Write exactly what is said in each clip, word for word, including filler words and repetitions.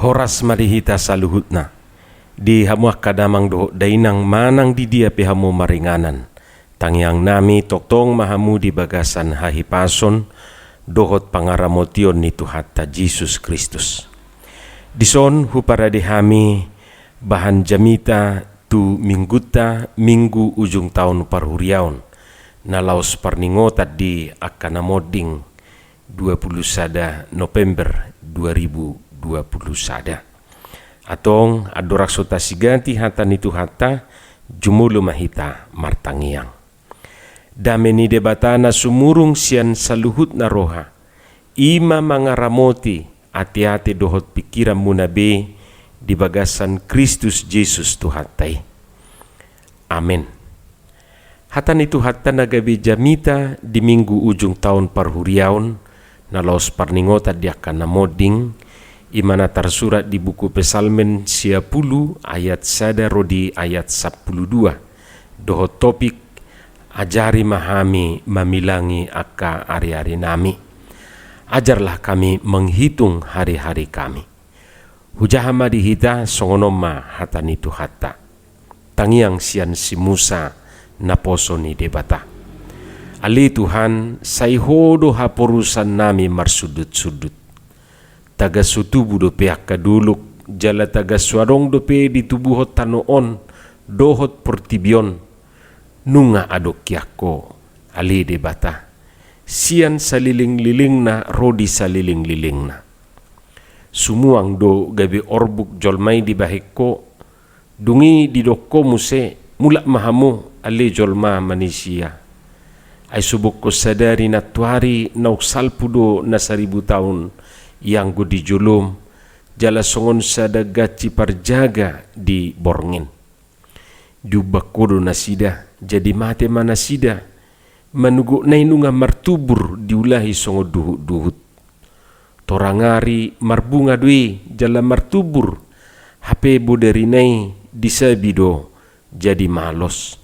Horas ma di hita saluhutna. Di hamu angka damang dohot dainang manang di dia pe hamu maringanan, tangiang nami tongtong ma hamu di bagasan hahipason dohot pangaramotion ni Tuhanta Jesus Kristus. Dison huparade hami bahan jamita tu minggunta, minggu ujung taon parhuriaon, na laos parningotan di angka na monding, dua puluh sada November dua ribu dua puluh sada. Antong, andorang so tasigati hata ni Tuhanta, jumolo ma hita martangiang. Dame ni Debata na sumurung sian saluhutna roha, i ma mangaramoti ateate dohot pingkiranmuna be di bagasan Kristus Jesus Tuhanta i. Amen. Hata ni Tuhanta na gabe jamita di minggu ujung taon parhuriaon, na laos parningotan di angka na monding, i ma na tarsurat di buku Psalmen sia pulu ayat sada ro di ayat sampulu dua, dohot topik: Ajari ma hami mamilangi angka ariari nami. Ajarlah kami menghitung hari-hari kami. Hujaha ma di hita, songon on ma hata ni Tuhanta. Tangiang sian si Musa, naposo ni Debata. Ale Tuhan, sai Ho do haporusan nami marsundut-sundut. Tagan so tubu dope angka dolok, jala tagan so adong dope ditubuhon tano on dohot portibi on, nunga adong hian Ho, ale Debata, sian salelenglelengna ro di salelenglelengna. Sumuang do gabe orbuk jolma i dibahen Ho. Dung i didok Ho muse: Mulak ma hamu, ale jolma manisia. Ai so bungkon sadari nantoari naung salpu do na saribu taon ianggo di jolom, jala songon sada ganci parjaga di borngin. Diumbak Ho do nasida, jadi mate ma nasida. Manugotna i nunga martubur diulahi songon duhut-duhut. Torang ari marbunga do i jala martubur, hape bodarina i disabi do jadi malos.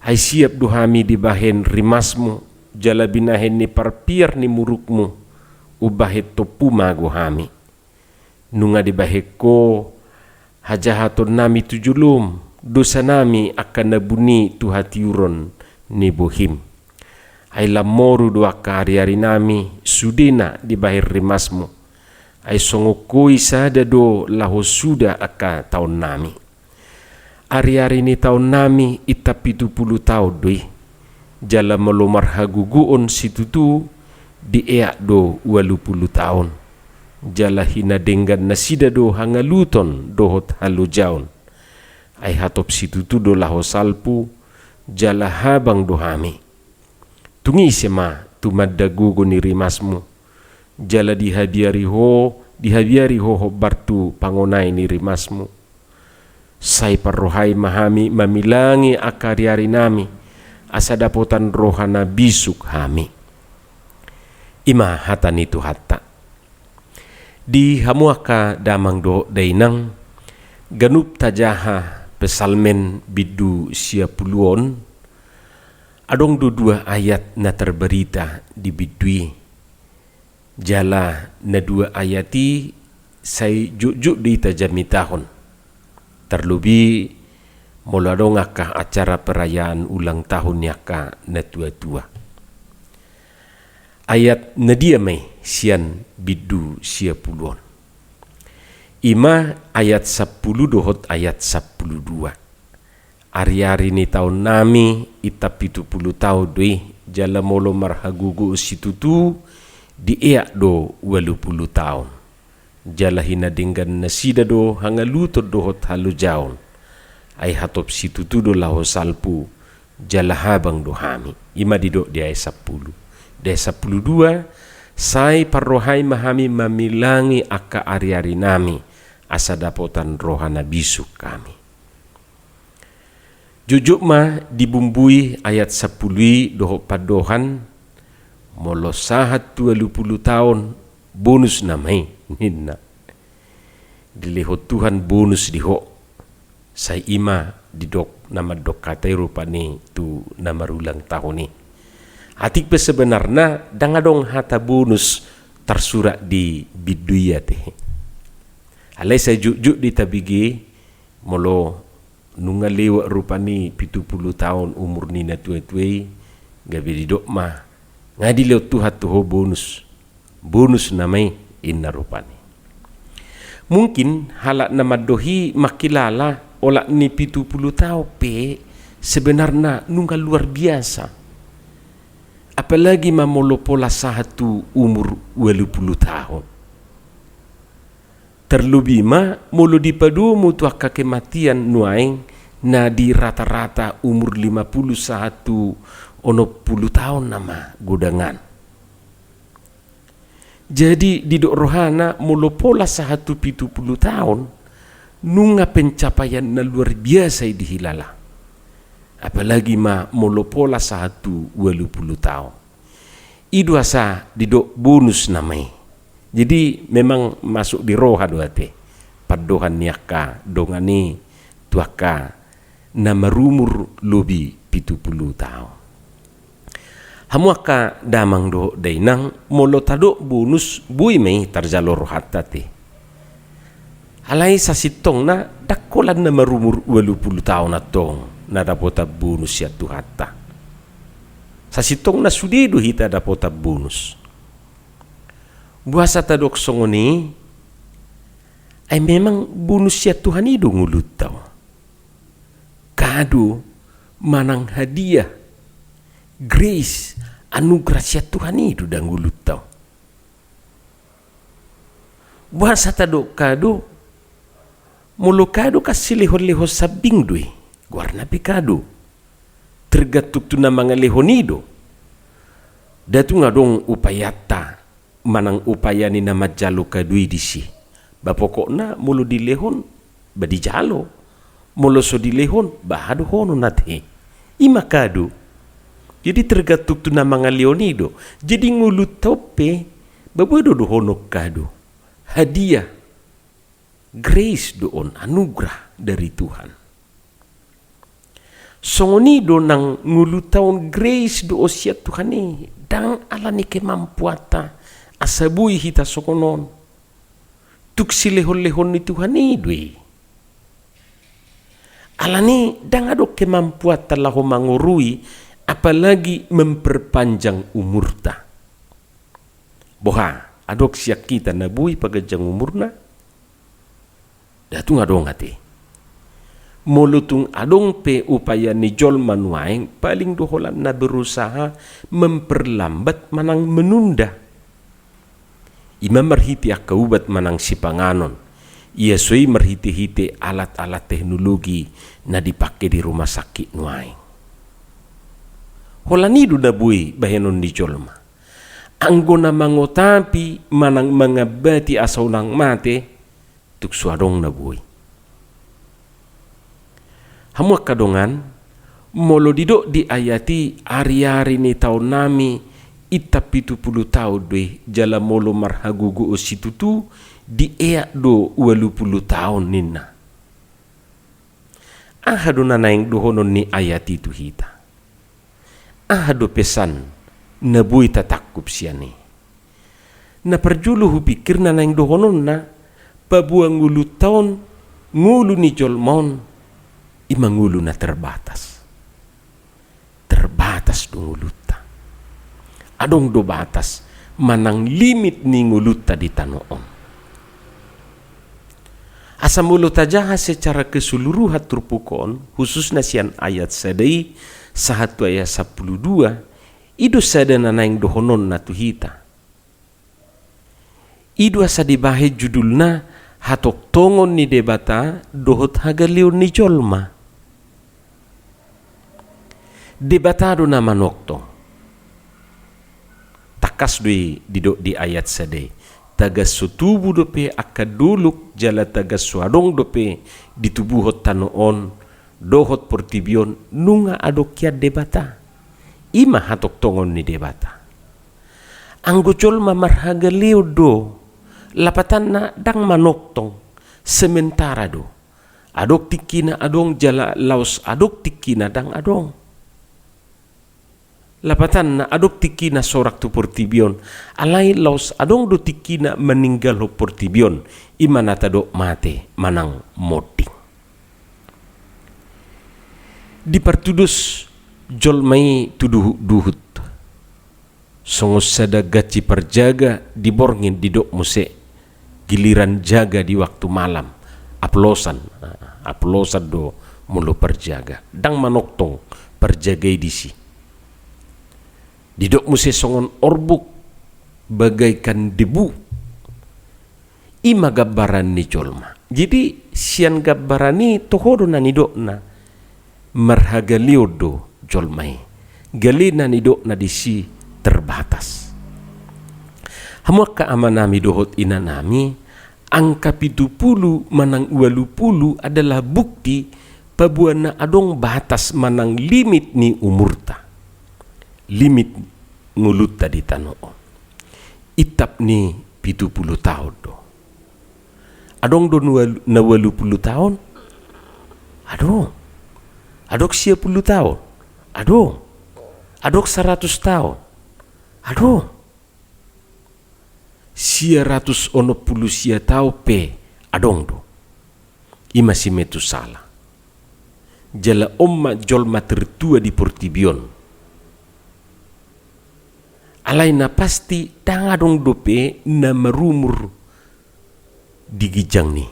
Ai siap do hami dibahen rimasmu, jala binahen ni parpiar ni murukmu, umbahen tompu mago hami. Nunga dibahen Ho hajahaton nami tu jolom, dosa nami angka na buni tu hatiuron ni bohim. Ai lam moru do angka ariari nami sudena dibahen rimasmu. Ai songon Ho i sada do laho suda angka taon nami. Ariari ni taon nami inta pitu pulu taon do i. Jala molo marhagogoon situtu, dieak do ualu pulu taon. Jala hinadenggan nasida do hangaluton dohot halojaon. Ai hatop situtu do laho salpu, jala habang do hami. Tung ise ma tumanda gogo ni rimasmu, jala dihabiari ho, dihabiari ho hombar tu pangonai ni rimasmu? Sai parrohai ma hami mamilangi angka ariari nami, asa dapotan roha na bisuk hami. I ma hata ni Tuhanta. Di hamu angka damang dohot dainang, ganup tajaha Psalmen bindu sia pulu on, adong do dua ayat na tarbarita di bindu i. Jala na dua ayat i sai jotjot do i tajamitahon. Tarlobi molo adong angka acara perayaan ulang tahun ni angka natuatua. Ayat na dia ma i sian bindu sia pulu on? I ma ayat sampulu dohot ayat sampulu dua. Ariari ni taon nami inta pitu pulu taon do i, jala molo marhagogoon situtu, dieak do ualu pulu taon. Jala hinadenggan nasida do hangaluton dohot halojaon. Ai hatop situtu do laho salpu, jala habang do hami. I ma didok di ayat sampulu. Di ayat sampulu dua, sai parrohai ma hami mamilangi angka ariari nami, asa dapotan roha na bisuk hami. Jotjot ma dibumbui ayat sampulu i dohot pandohan, molo sahat tu ualu pulu taon, bonus nama i, ninna. Dilehon Tuhan bonus di ho. Sai i ma didok na mandok hata i rupani tu na marulang tahun i. Atik pe sebenarna ndang adong hata bonus tarsurat di bindu i ate. Alai sai jotjot do tabege, molo nunga lewat rupani pitu pulu taon umur ni na tuatua i, gabe didok ma, nga dilehon Tuhan tu ho bonus. Bonus nama i, inna rupani. Mungkin halak na mandok i mangkilala olat ni pitu pulu taon pe sebenarna nunga luar biasa. Apalagi ma molo pola sahat tu umur ualu pulu taon. Terlebih ma molo dipadomu tu angka kematian nuaeng na di rata-rata umur lima pulu sahat tu onom pulu taon nama godangan. Jadi didok rohana molo pola sahat tu pitu pulu taon, nunga pencapaian na luar biasa i dihilala. Apalagi ma molo pola sahat tu ualu pulu taon. I do asa didok bonus nama i. Jadi memang masuk di roha do ate pandohan ni angka dongan i tu angka na marumur lobi pitu pulu taon. Hamu angka damang dohot dainang, molo tadok bonus boi ma i tarjalo rohanta ate. Alai sasintongna ndang holan na marumur ualu pulu taon antong na dapotan bonus sian Tuhanta. Sasintongna sude do hita dapotan bonus. Boasa tadok songon i? Ai memang bonus sian Tuhan i do ngolunta on. Kado manang hadiah, grace, anugerah sian Tuhan i do da ngolunta on. Boasa tadok kado? Molo kado kan silehonlehon sambing do i, goarna pe kado. Tergantung tu na mangalehon i do. Nda tung adong upayanta manang upaya ni na manjalo kado i disi. Ba pokokna molo dilehon, ba dijalo. Molo so dilehon, ba aha dohonon ate? I ma kado. Jadi tergantung tu na mangalehon i do. Jadi ngolunta on pe, ba boi do dohonon kado. Hadiah. Grace do on, anugerah dari Tuhan. Songon i do nang ngolunta on, grace do on sian Tuhan i, ndang ala ni kemampuanta asa boi hita songon on. Tung silehonlehon ni Tuhan i do i. Ala ni ndang adong kemampuanta laho mangorui, apalagi memperpanjang umurta. Boha, adong sian hita na boi paganjang umurna? Nda tung adong ate. Molo tung adong pe upaya ni jolma nuaeng, paling do holan na berusaha memperlambat manang menunda. I ma marhite angka ubat manang sipanganon. Ia so i marhitehite alat-alat teknologi na dipake di rumah sakit nuaeng. Holan i do na boi bahenon ni jolma. Anggo na mangotapi manang mangambati asa unang mate, tung so adong na boi. Hamu angka dongan, molo didok di ayat i, ariari ni taonnami inta pitu pulu taon do i, jala molo marhagogoon situtu, dieak do ualu pulu taon ninna. Aha do na naeng dohonon ni ayat i tu hita? Aha do pesan na boi tatangkup sian i? Na parjolo hupikir na naeng dohononna, paboa ngolunta on, ngolu ni jolma on, i ma ngolu na terbatas. Terbatas do ngolunta. Adong do batas manang limit ni ngolunta di tano on. Asa molo tajaha secara keseluruhan turpuk on, khususna sian ayat sada i sahat tu ayat sampulu dua, i do sada na naeng dohononna tu hita. I do asa dibahen judulna hatongtongon ni Debata dohot hagaleon ni jolma. Debata do na manongtong. Tangkas do i didok di ayat sada i. Tagan so tubu dope angka dolok jala tagan so adong dope ditubuhon tano on dohot portibi on nunga adong hian Debata. I ma hatongtongon ni Debata. Anggo jolma marhagaleon do, lapatanna ndang manongtong, sementara do. Adong tingkina adong jala laos adong tingkina ndang adong. Lapatanna adong tingkina sorak tu portibi on, alai laos adong do tingkina maninggalhon portibi on, i ma na tadok mate manang monding. Dipartudos jolma i tu duhut-duhut. Songon sada ganci parjaga di borngin didok muse, giliran jaga di waktu malam, aplosan, aplosan do molo parjaga. Ndang manongtong parjaga i disi. Didok muse songon orbuk bagaikan debu. I ma gambaran ni jolma. Jadi, sian gambaran i toho do na nidokna, marhagaleon do jolma i. Gale na nidokna disi terbatas. Hamu angka amanami dohot inanami, angka pitu pulu manang ualu pulu adalah bukti paboa na adong batas manang limit ni umurta. Limit ngolunta di tano on. Intap ni pitu pulu taon do. Adong do na ualu pulu taon? Adong. Adong sia pulu taon? Adong. Adong saratus taon? Adong. Sia ratus onom pulu sia taon pe adong do. I ma si Metusala. Jala on ma jolma tertua di portibi on. Alai na pasti ndang adong dope na marumur di ginjang ni.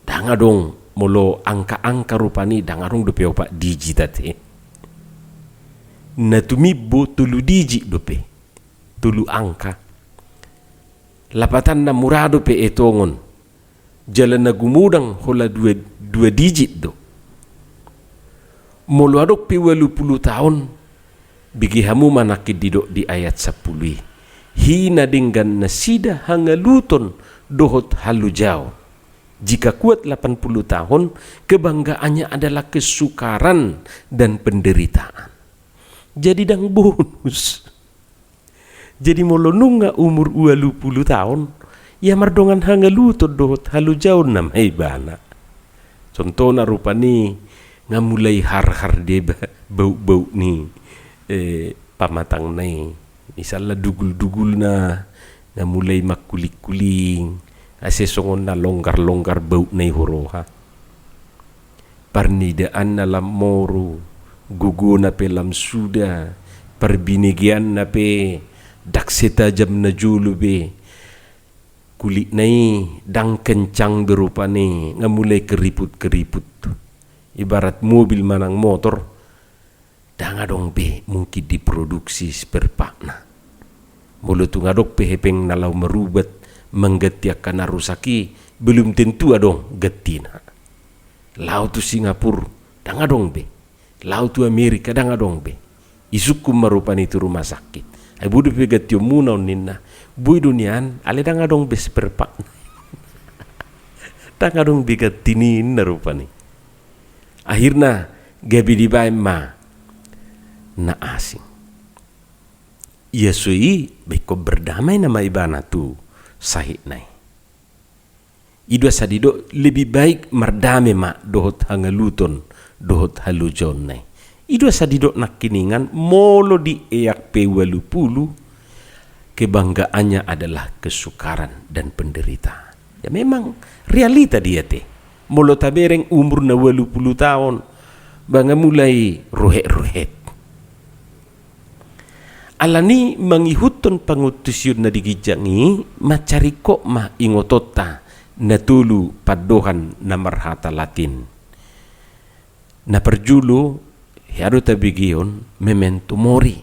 Ndang adong, molo angka-angka rupani ndang adong dope opat digit ate. Na tumimbo tolu digit dope. Tolu angka. Lapatanna mura dope etongon. Jala na gumodang hola dua, dua digit do. Molo adong pe ualu pulu taon, bege hamu ma nangkin didok di ayat sampulu i. Hina denggan nasida hangaluton dohot halojaon. Jika kuat lapan puluh tahun, kebanggaannya adalah kesukaran dan penderitaan. Jadi ndang bonus. Jadi molo nunga umur ualu pulu taon, ia mardongan hangaluton dohot halojaon nama ibana. Contohna rupani nga mulai harhar deba bauk-bauk ni, eh, pamatangna i. Misalna dugul-dugulna nga mulai mangkuling-kuling, ase songon na longgar-longgar baukna i huroha. Parnidaanna lam moru, gogona pe lam suda, parbinegeanna pe ndang setajam na jolo be. Kulitna i ndang kencang be rupani, nga mulai keriput-keriput. Ibarat mobil manang motor, ndang adong be mungkin diproduksi spare partna. Molo tung adong pe hepeng na laho marubat mangganti angka na rusak i, belum tentu adong gantina. Laho tu Singapur, ndang adong be. Laho tu Amerika, ndang adong be. Isungkun ma rupani tu rumah sakit. Ai boi dope gantionmuna on ninna. Boi do nian, alai ndang adong be spare partna. Ndang adong be ganti ninna rupani. Akhirna gabe dibaen ma na asing. Ia so i, ba ingkon berdamai nama ibana tu sahitna i. I do asa didok lebih baik mardame ma dohot hangaluton dohot halojaonna i. I do asa didok nangkiningan molo dieak pe ualu pulu, kebanggaannya adalah kesukaran dan penderitaan. Ya memang realita dia te. Molo tabereng umur na ualu pulu taon, ba nga mulai ruhet-ruhet. Alani mangihuthon panguntusion na di ginjang i, mansai ringkot ma ingotonta na tolu pandohan na marhata Latin. Na parjolo, hea do tabegeon, memento mori.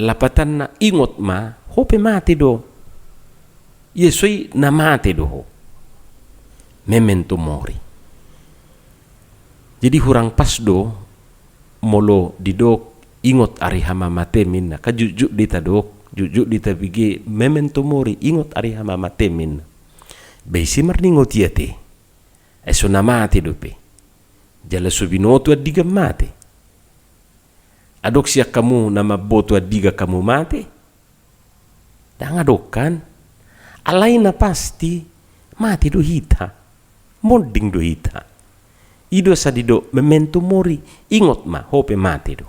Lapatanna ingot ma, ho pe mate do. Ia so i na mate do ho. Memento mori. Jadi hurang pas do, molo didok ingot ari hamamatem ninna, kan jotjot do i tadok, jotjot do i tabege, memento mori, ingot ari hamamatem ninna. Ba ise marningot i ate. Ai so na mate dope. Jala so binoto andigan mate. Adong sian hamu na mamboto andigan hamu mate? Ndang adong kan? Alai na pasti, mate do hita. Monding do hita. I do asa didok memento mori, ingot ma, ho pe mate do.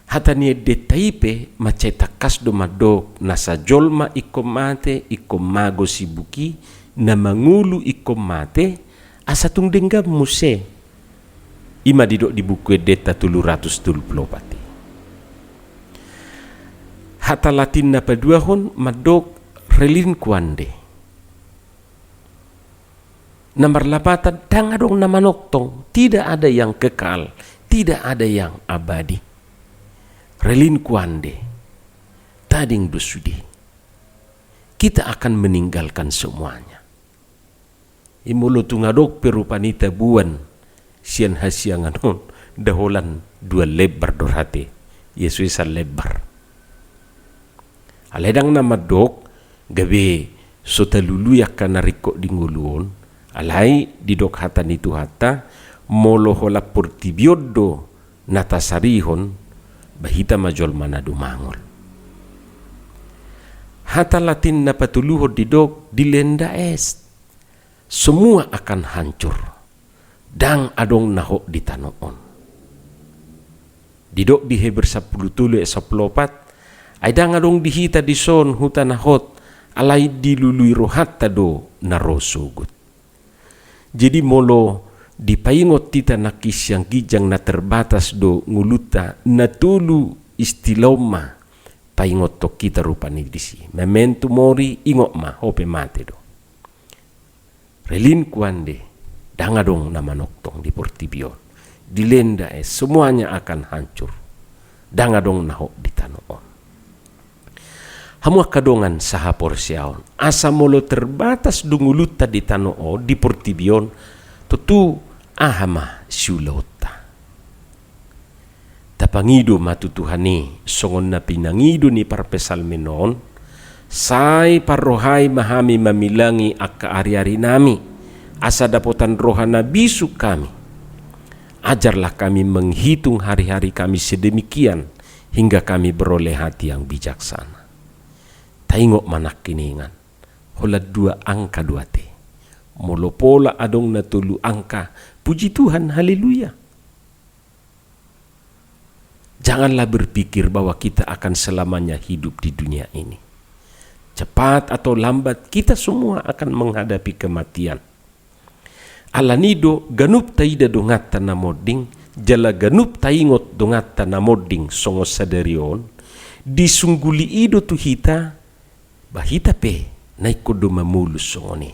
Hata ni endenta i pe mansai tangkas do mandok, nasa jolma ingkon mate, ingkon mago sibuk i, na mangolu ingkon mate, asa tung denggan muse. I ma didok di Buku Endenta tolu ratus tolu pulu opat i. Hata Latin na paduahon mandok relinquande. Na marlapatan, ndang adong na manongtong, tidak ada yang kekal, tidak ada yang abadi. Relinquande, tading do sude. Kita akan meninggalkan semuanya. I molo tung adong pe rupani taboan sian hasiangan on, nda holan dua lembar do rate, ia sude salembar. Alai ndang na mandok gabe so talului angka na ringkot di ngolu on, alai didok hata ni Tuhanta, molo holan portibi on do na tasarihon, ba hita ma jolma na dumangol. Hata Latin na patoluhon didok, dilenda est, semua akan hancur. Ndang adong na hot di tano on. Didok di Heber sampulu tolu ayat sampulu opat, ai ndang adong di hita dison huta na hot, alai dilului rohanta do na ro sogot. Jadi molo dipaingot hita nangkin sian ginjang na terbatas do ngolunta, na tolu istilah on ma paingothon hita rupani disi. Memento mori, ingot ma, ho pe mate do. Relinquande, ndang adong na manongtong di portibi on. Dilenda est, semuanya akan hancur. Ndang adong na hot di tano on. Hamu angka dongan sahaporseaon, asa molo terbatas do ngolunta di tano on, di portibi on, tontu aha ma siulaonta? Tapangido ma tu Tuhan i, songon na pinangido ni parpsalmen on, sai parrohai ma hami mamilangi angka ariarinami, asa dapotan roha na bisuk hami. Ajarlah kami menghitung hari-hari kami sedemikian, hingga kami beroleh hati yang bijaksana. Taingot ma nangkiningan, holan dua angka do ate. Molo pola adong na tolu angka, puji Tuhan, haleluya. Janganlah berpikir bahwa kita akan selamanya hidup di dunia ini. Cepat atau lambat, kita semua akan menghadapi kematian. Alani do, ganup taida donganta na monding, jala ganup taingot donganta na monding songon sadari on, disungguli i do tu hita, ba hita pe na ingkon do mamolus songon i.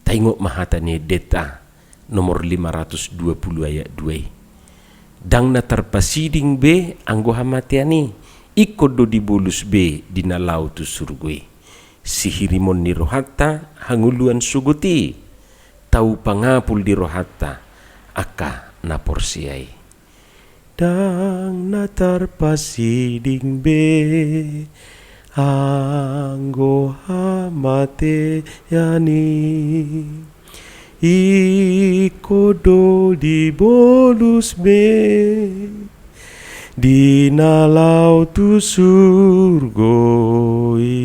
Taingot ma hata ni endenta nomor lima ratus dua pulu ayat dua i. Ndang na tarpasiding be anggo hamatean i, ingkon do dibolus be di na laho tu surgo i. Sihirimon ni rohanta hangoluan sogot i, tau pangapul di rohanta angka na porsea i. Ndang na tarpasiding be anggo hamatean i, ingkon do dibolus be di na laho tu surgo i.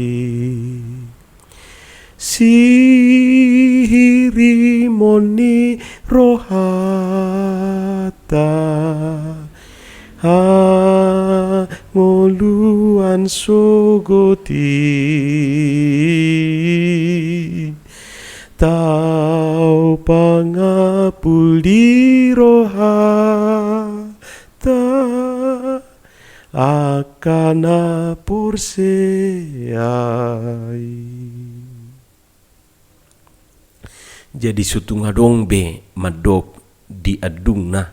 Sihirimon ni rohanta hangoluan sogot i, tau pangapul di rohanta angka na porsea i. Jadi so tung adong be mandok di andungna,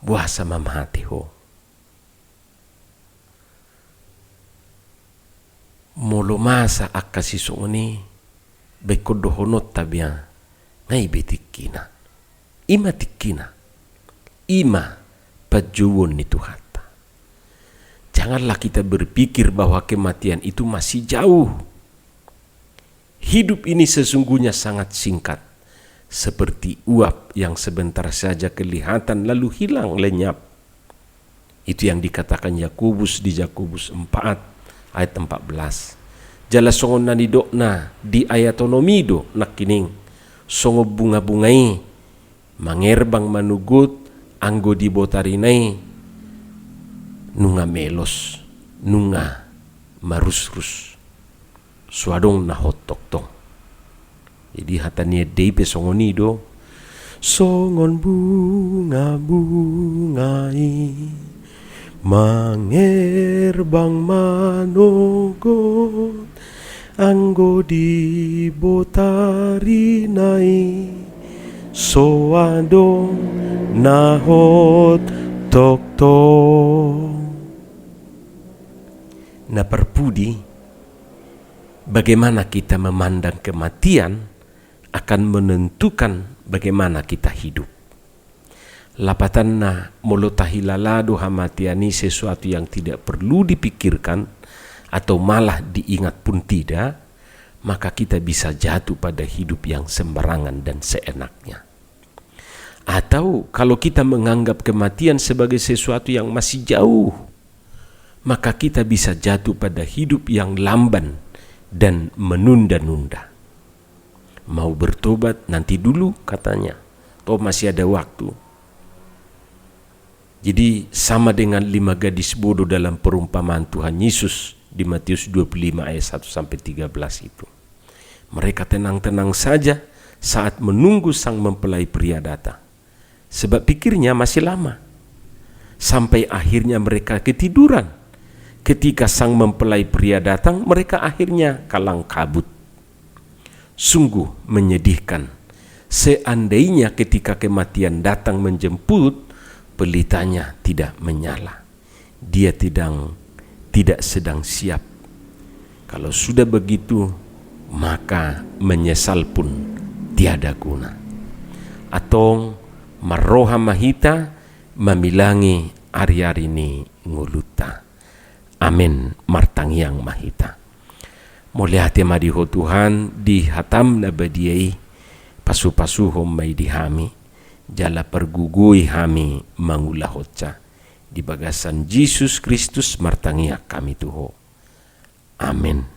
boasa ma mate ho? Molo masa angka sisongon i, ba ingkon dohononta be, nga i be tingkina. I ma tingkina. I ma panjouon ni Tuhanta. Janganlah kita berpikir bahwa kematian itu masih jauh. Hidup ini sesungguhnya sangat singkat, seperti uap yang sebentar saja kelihatan lalu hilang lenyap. Itu yang dikatakan Yakobus di Yakobus empat ayat empat belas. Jala songon na nidokna di ayat onom i do nangkining, Songon bunga-bunga i, mangerbang manogot, anggo dibotarina i, nunga melos, nunga marusrus. So adong na hot tongtong. Jadi hata ni ende i pe songon i do. Songon bunga-bunga i mangerbang manogot, anggo dibotarina i, so adong na hot tongtong. Na parpudi, bagaimana kita memandang kematian akan menentukan bagaimana kita hidup. Lapatanna, molo tahilala do hamatean i sesuatu yang tidak perlu dipikirkan atau malah diingat pun tidak, maka kita bisa jatuh pada hidup yang sembarangan dan seenaknya. Atau kalau kita menganggap kematian sebagai sesuatu yang masih jauh, maka kita bisa jatuh pada hidup yang lamban dan menunda-nunda. Mau bertobat, nanti dulu, katanya. Toh masih ada waktu. Jadi sama dengan lima gadis bodoh dalam perumpamaan Tuhan Yesus di Matius dua puluh lima ayat satu sampai tiga belas itu. Mereka tenang-tenang saja saat menunggu sang mempelai pria datang. Sebab pikirnya masih lama. Sampai akhirnya mereka ketiduran. Ketika sang mempelai pria datang, mereka akhirnya kalang kabut. Sungguh menyedihkan. Seandainya ketika kematian datang menjemput, pelitanya tidak menyala. Dia tidak, tidak sedang siap. Kalau sudah begitu, maka menyesal pun tiada guna. Antong, marroha ma hita mamilangi ari-ari ni ngolunta. Amen. Martangiang ma hita. Mauliate ma di Ho Tuhan, di hataM na badia i, pasu-pasuhon ma i di hami, jala pargogoi hami mangulahonsa. Di bagasan Jesus Kristus martangiang hami tu Ho. Amen.